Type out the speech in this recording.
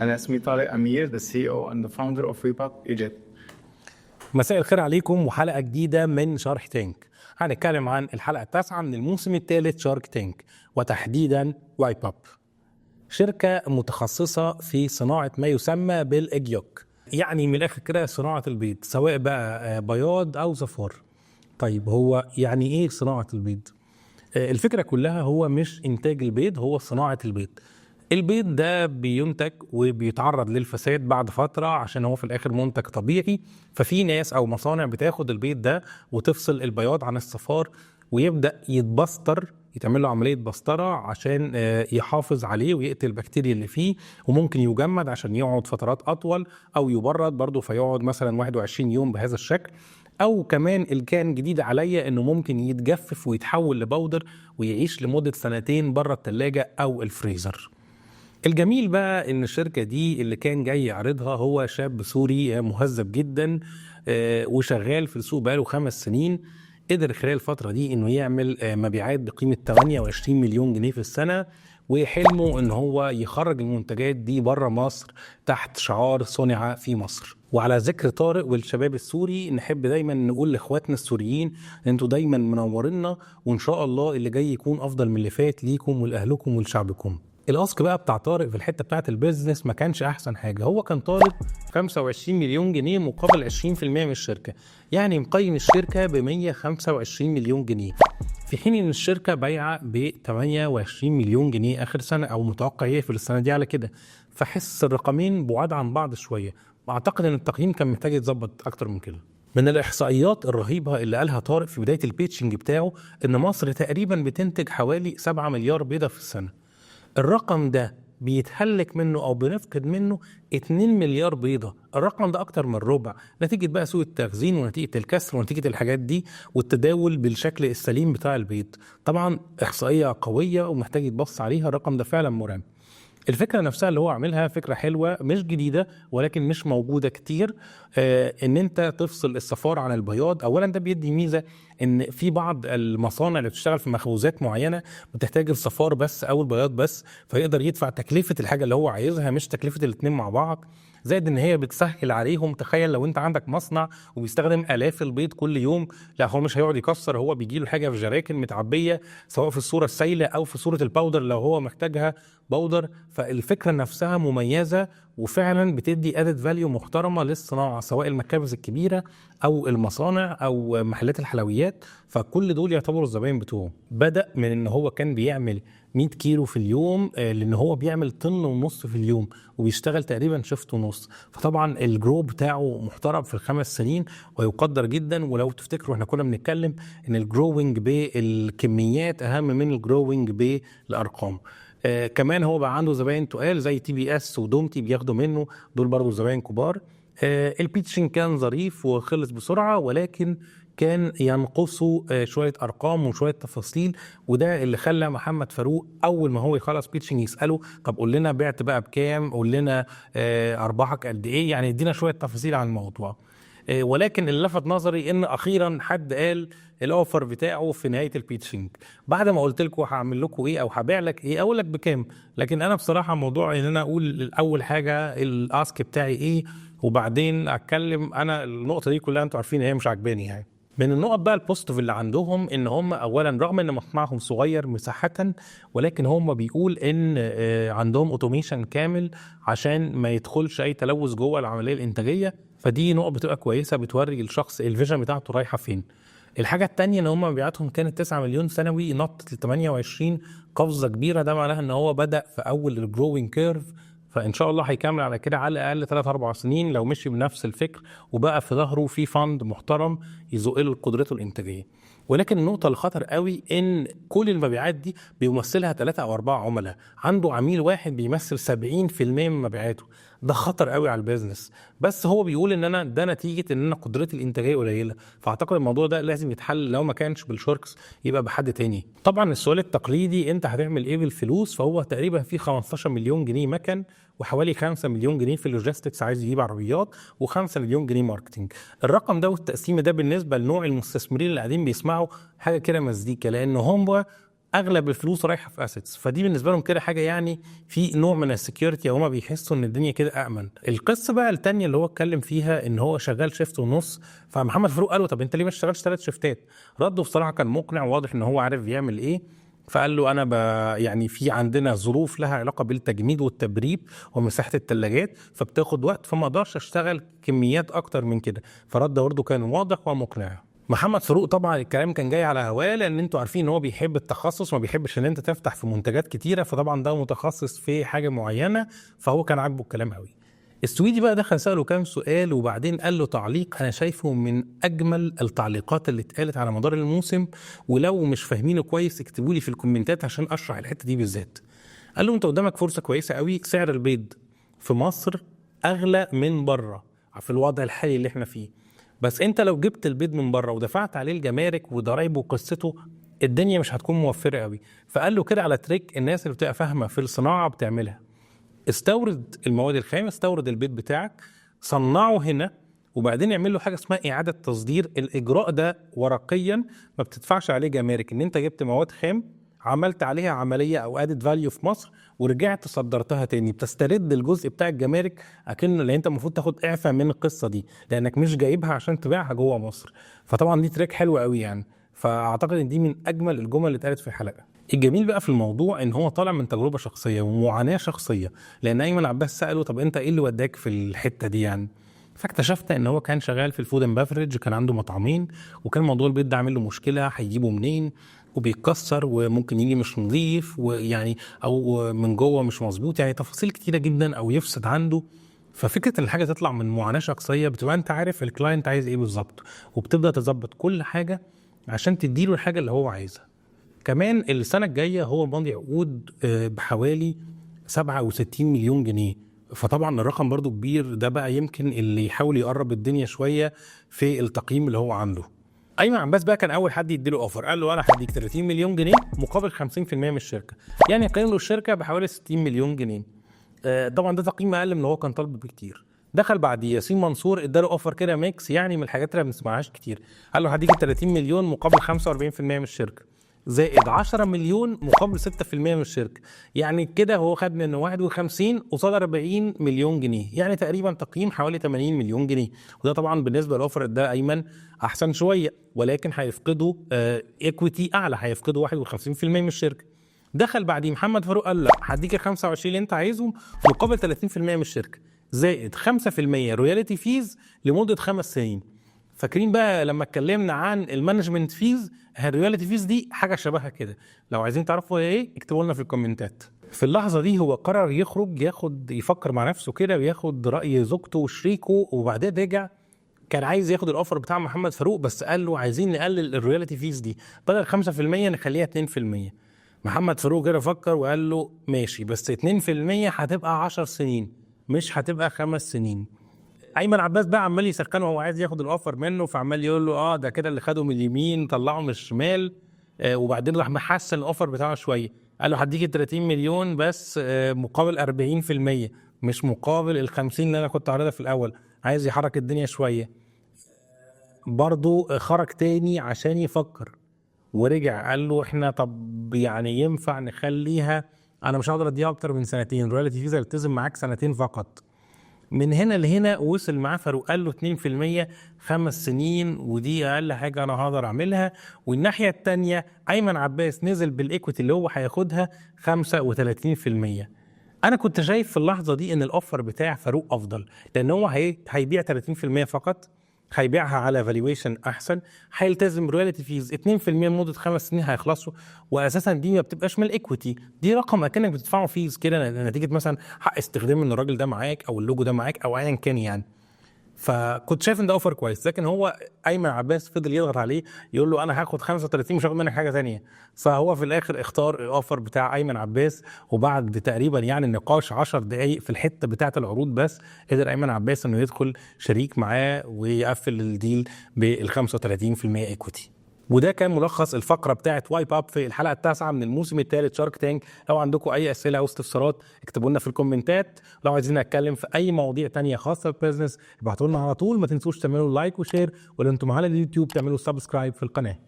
أنا اسمي طارق أمير، the CEO and the founder of Wepup Egypt. مساء الخير عليكم وحلقة جديدة من Shark Tank. هنتكلم عن الحلقة التاسعة من الموسم الثالث Shark Tank، وتحديدا Wepup، شركة متخصصة في صناعة ما يسمى بال egg yolk، يعني من الآخر كده صناعة البيض، سواء بقى بياض أو صفار. طيب، هو يعني إيه صناعة البيض؟ الفكرة كلها هو مش إنتاج البيض، هو صناعة البيض. البيض ده بينتج وبيتعرض للفساد بعد فترة عشان هو في الآخر منتج طبيعي، ففي ناس أو مصانع بتاخد البيض ده وتفصل البياض عن الصفار ويبدأ يتبستر، يتعمل له عملية بسترة عشان يحافظ عليه ويقتل البكتيريا اللي فيه، وممكن يجمد عشان يقعد فترات أطول، أو يبرد برضه فيقعد مثلا 21 يوم بهذا الشكل، او كمان اللي كان جديد عليا انه ممكن يتجفف ويتحول ل powder ويعيش لمدة سنتين بره الثلاجة او الفريزر. الجميل بقى ان الشركة دي اللي كان جاي يعرضها هو شاب سوري مهذب جدا وشغال في السوق بقاله 5 سنين. قدر خلال الفترة دي انه يعمل مبيعات بقيمة 28 مليون جنيه في السنه، وحلمه ان هو يخرج المنتجات دي بره مصر تحت شعار صنع في مصر. وعلى ذكر طارق والشباب السوري، نحب دايما نقول لاخواتنا السوريين: انتوا دايما منورينا، وان شاء الله اللي جاي يكون افضل من اللي فات ليكم ولاهلكم ولشعبكم. ال ask بقى بتاع طارق في الحتة بتاعه ال business ما كانش احسن حاجه. هو كان طالب 25 مليون جنيه مقابل 20% من الشركه، يعني مقيم الشركة ب 125 مليون جنيه، في حين ان الشركة بايعه ب 28 مليون جنيه اخر سنه، او متوقع يقفل السنة دي على كده. فحس الرقمين بعاد عن بعض شويه. اعتقد ان التقييم كان محتاج يتظبط اكتر من كده. من الاحصائيات الرهيبة اللي قالها طارق في بداية ال pitching بتاعه ان مصر تقريبا بتنتج حوالي 7 مليار بيضة في السنه. الرقم ده بيتهلك منه او بنفقد منه 2 مليار بيضه. الرقم ده اكتر من ربع، نتيجة بقى سوء التخزين ونتيجة الكسر ونتيجة الحاجات دي والتداول بالشكل السليم بتاع البيض. طبعا احصائية قوية ومحتاج يتبص عليها، الرقم ده فعلا مرعب. الفكرة نفسها اللي هو عاملها فكرة حلوه، مش جديدة ولكن مش موجودة كتير، ان انت تفصل الصفار عن البياض. اولا ده بيدي ميزة ان في بعض المصانع اللي بتشتغل في مخبوزات معينة بتحتاج الصفار بس او البياض بس، فيقدر يدفع تكلفة الحاجة اللي هو عايزها مش تكلفة الاثنين مع بعض. زائد ان هي بتسهل عليهم. تخيل لو انت عندك مصنع وبيستخدم الاف البيض كل يوم، لا هو مش هيقعد يكسر، هو بيجي له حاجة في جراكن متعبيه، سواء في الصورة السائلة او في صوره ال powder لو هو محتاجها powder. فالفكرة نفسها مميزة وفعلا بتدي added value محترمه للصناعه، سواء المخابز الكبيرة او المصانع او محلات الحلويات، فكل دول يعتبروا الزباين بتوعه. بدا من ان هو كان بيعمل 100 كيلو في اليوم لان هو بيعمل طن ونص في اليوم وبيشتغل تقريبا shift ونص. فطبعا ال growth بتاعه محترم في ال5 سنين ويقدر جدا. ولو تفتكروا احنا كنا بنتكلم ان ال growing بالكميات اهم من ال growing بالارقام. كمان هو بقى عنده زباين تقال زي TBS ودومتي بياخدوا منه، دول برضه زباين كبار. ال pitching كان ظريف وخلص بسرعه، ولكن كان ينقصه شوية ارقام وشوية تفاصيل، وده اللي خلى محمد فاروق اول ما هو يخلص pitching يساله: طب قول لنا بعت بقى بكام؟ قول لنا ارباحك قد ايه؟ يعني ادينا شوية تفاصيل عن الموضوع. ولكن اللي لفت نظري ان اخيرا حد قال ال offer بتاعه في نهاية ال pitching، بعد ما قلت لكم هعمل لكم ايه او هبيع لك ايه، اقول لك بكام. لكن انا بصراحة موضوع ان انا اقول اول حاجة ال ask بتاعي ايه وبعدين اتكلم، انا النقطة دي كلها انتوا عارفين هي مش عاجباني يعني. من النقط بقى ال positive اللي عندهم ان هم اولا رغم ان مصنعهم صغير مساحة، ولكن هم بيقول ان عندهم automation كامل عشان ما يدخلش اي تلوث جوه العملية الانتاجيه. فدي نقط بتبقى كويسه، بتوري الشخص ال vision بتاعته رايحة فين. الحاجة التانية ان هم مبيعاتهم كانت 9 مليون سنوي، نطت ل 28، قفزه كبيره. ده معناها ان هو بدا في اول ال growing curve، فان شاء الله هيكمل على كده على الاقل 3 4 سنين لو مشي بنفس الفكر وبقى في ظهره في fund محترم يزق له قدرته الانتاجيه. ولكن النقطة الخطر قوي ان كل المبيعات دي بيمثلها 3 او 4 عملاء. عنده عميل واحد بيمثل 70% من مبيعاته، ده خطر قوي على ال business. بس هو بيقول ان انا ده نتيجة ان انا قدرتي الانتاجية قليله، فاعتقد الموضوع ده لازم يتحل، لو ما كانش بال sharks يبقى بحد تاني. طبعا السؤال التقليدي: انت هتعمل ايه بالفلوس؟ فهو تقريبا في 15 مليون جنيه مكن، وحوالي 5 مليون جنيه في ال logistics، عايز يجيب عربيات، و5 مليون جنيه marketing. الرقم ده والتقسيم ده بالنسبة لنوع المستثمرين اللي قاعدين بيسمعوا حاجة كده مزيكا، لان هم اغلب الفلوس رايحة في assets، فدي بالنسبة لهم كده حاجة يعني في نوع من ال security، هما بيحسوا ان الدنيا كده امن. القصة بقى التانية اللي هو اتكلم فيها ان هو شغال shift ونص، فمحمد فاروق قال له طب انت ليه ما اشتغلش 3 شيفتات؟ رده بصراحة كان مقنع وواضح ان هو عارف يعمل ايه. فقال له انا يعني في عندنا ظروف لها علاقة بالتجميد والتبريد ومساحة الثلاجات، فبتاخد وقت، فما اقدرش اشتغل كميات اكتر من كده. فرد برضه كان واضح ومقنع. محمد فاروق طبعا الكلام كان جاي على هواه، لان انتوا عارفين ان هو بيحب التخصص، ما بيحبش ان انت تفتح في منتجات كتيرة، فطبعا ده متخصص في حاجة معينة، فهو كان عاجبه الكلام قوي. السويدي بقى دخل سأله كام سؤال، وبعدين قال له تعليق انا شايفه من اجمل التعليقات اللي اتقالت على مدار الموسم، ولو مش فاهمينه كويس اكتبوا لي في الكومنتات عشان اشرح الحتة دي بالذات. قال له انت قدامك فرصة كويسة قوي، سعر البيض في مصر اغلى من بره في الوضع الحالي اللي احنا فيه، بس انت لو جبت البيض من بره ودفعت عليه الجمارك وضرايبه وقصته، الدنيا مش هتكون موفره قوي. فقال له كده على trick الناس اللي بتبقى فاهمه في الصناعة بتعملها، استورد المواد الخام، استورد البيض بتاعك، صنعه هنا، وبعدين اعمل له حاجة اسمها اعاده تصدير. الاجراء ده ورقيا ما بتدفعش عليه جمارك، ان انت جبت مواد خام عملت عليها عملية او added value في مصر ورجعت صدرتها تاني، بتسترد الجزء بتاع الجمارك، اكنه اللي انت المفروض تاخد اعفاء من القصة دي لانك مش جايبها عشان تبيعها جوه مصر. فطبعا دي trick حلوة قوي يعني، فاعتقد ان دي من اجمل الجمل اللي اتقالت في الحلقة. الجميل بقى في الموضوع ان هو طالع من تجربه شخصية ومعاناة شخصية، لان ايمن عباس ساله طب انت ايه اللي وداك في الحتة دي يعني؟ فاكتشفت ان هو كان شغال في ال food and beverage، كان عنده مطعمين، وكان موضوع البيض ده عامل له مشكلة، هيجيبه منين وبيتكسر وممكن يجي مش نظيف ويعني او من جوه مش مظبوط، يعني تفاصيل كتيرة جدا او يفسد عنده. ففكره ان الحاجة تطلع من معاناة شخصية، بتبقى انت عارف ال client عايز ايه بالظبط، وبتبدا تظبط كل حاجة عشان تديله الحاجة اللي هو عايزها. كمان السنة الجاية هو ماضي عقود بحوالي 67 مليون جنيه، فطبعا الرقم برضو كبير. ده بقى يمكن اللي يحاول يقرب الدنيا شوية في التقييم اللي هو عنده. ايمن عباس بقى كان اول حد يديله offer، قال له انا هديك 30 مليون جنيه مقابل 50% من الشركة، يعني قيم له الشركة بحوالي 60 مليون جنيه. طبعا ده تقييم اقل من اللي هو كان طالبه بكتير. دخل بعد ياسين منصور اداله offer كده mix، يعني من الحاجات اللي ما بنسمعهاش كتير، قال له هديك 30 مليون مقابل 45% من الشركة، زائد 10 مليون مقابل 6% من الشركة، يعني كده هو خد منه 51 قصاد 40 مليون جنيه، يعني تقريبا تقييم حوالي 80 مليون جنيه. وده طبعا بالنسبة لل offer ده ايمن احسن شوية، ولكن هيفقدوا equity اعلى، هيفقدوا 51% من الشركة. دخل بعديه محمد فاروق قال لا، هديك ال 25 اللي انت عايزهم مقابل 30% من الشركة، زائد 5% royalty fees لمدة 5 سنين. فاكرين بقى لما اتكلمنا عن ال management fees؟ ال royalty fees دي حاجة شبهها كده، لو عايزين تعرفوا ايه اكتبوا لنا في الكومنتات. في اللحظة دي هو قرر يخرج ياخد يفكر مع نفسه كده وياخد راي زوجته وشريكه، وبعدين رجع كان عايز ياخد ال offer بتاع محمد فاروق، بس قال له عايزين نقلل ال royalty fees دي، بدل 5% نخليها 2%. محمد فاروق كده فكر وقال له ماشي، بس 2% هتبقى 10 سنين مش هتبقى 5 سنين. ايمن عباس بقى عمال يسخنه وهو عايز ياخد ال offer منه، فعمال يقول له ده كده اللي خده من اليمين طلعه من الشمال. وبعدين راح محسن ال offer بتاعه شوية، قال له هديك 30 مليون بس مقابل 40%، مش مقابل ال 50 اللي انا كنت عارضها في الاول. عايز يحرك الدنيا شوية. برضو خرج تاني عشان يفكر ورجع قال له احنا طب يعني ينفع نخليها، انا مش هقدر اديها اكتر من سنتين، royalty fees التزم معاك سنتين فقط. من هنا لهنا وصل معاه فاروق، قال له 2% 5 سنين، ودي اقل حاجة انا هقدر اعملها. والناحية الثانية ايمن عباس نزل بال equity اللي هو هياخدها 35%. انا كنت شايف في اللحظة دي ان ال offer بتاع فاروق افضل، لان هو هيبيع 30% فقط، هيبيعها على valuation احسن، هيلتزم royalty fees 2% لمدة 5 سنين هيخلصوا، واساسا دي ما بتبقاش من ال equity، دي رقم اكنك بتدفعه fees كده نتيجة مثلا حق استخدام ان الراجل ده معاك او اللوجو ده معاك او ايا كان يعني. فكنت شايف ان ده offer كويس، لكن هو ايمن عباس فضل يضغط عليه يقول له انا هاخد 35 مش هاخد منك حاجة ثانية. فهو في الاخر اختار ال offer بتاع ايمن عباس، وبعد تقريبا يعني نقاش 10 دقائق في الحتة بتاعه العروض بس قدر ايمن عباس انه يدخل شريك معاه ويقفل ال deal بال 35% equity. وده كان ملخص الفقرة بتاعه وايب اب في الحلقة التاسعة من الموسم الثالث Shark Tank. لو عندكم اي اسئلة او استفسارات اكتبوا لنا في الكومنتات. لو عايزين نتكلم في اي مواضيع تانية خاصة بال business ابعتوا لنا على طول. ما تنسوش تعملوا like و share، ولو انتم على اليوتيوب تعملوا subscribe في القناة.